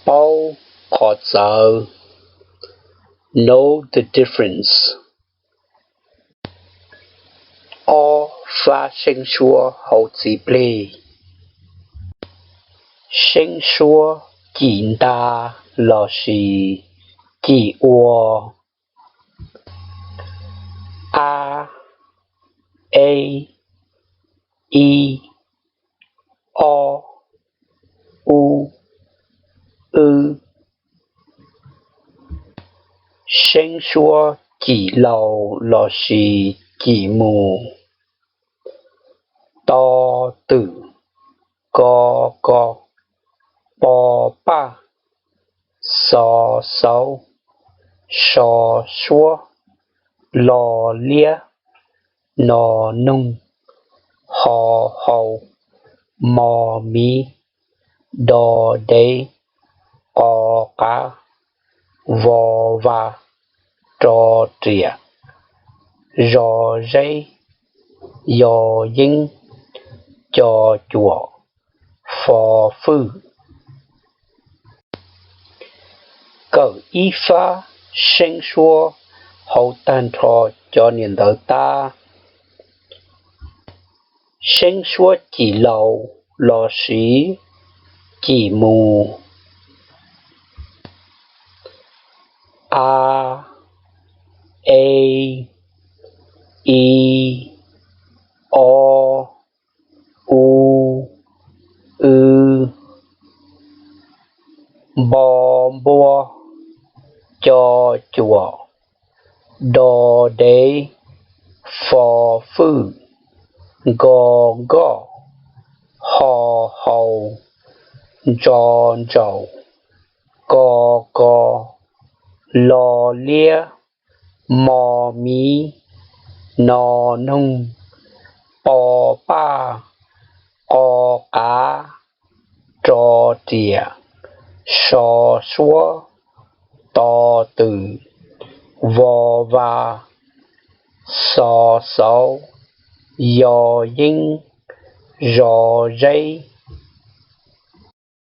Paub qhov txawv. Know the difference. Ob fab seeb suab hauv txiv plig. Seeb suab cim nta lossis cim ua. A, e, i, o, u, w. Seeb suab cim laus lossis cim mus. To, twm, ko, ko, po, paj, xo, xauv, so, suab, lo, liab, no, noog, ho, hau, mo, miv, do, dev, qo, qav, vo, va, ro, riam, zo, zeb, yo, yeeb, co, cuam, fo, fwj. Kawm ib fab seeb suab hauv tag nrho cov niam ntawv tab. Seeb suab cim laus lossis cim mus. A, e, i, o, u, w, npo, npua, co, cuam, do, dev, fo, fwj, nko, nkoj, ho, hau, ntso, ntsaum, ko, ko, lo, liab, mo, miv, no, noog, po, paj, qo, qav, ro, riam, so, suab, to, twm, vo, va, xo, xauv, yo, yeeb, zo, zeb,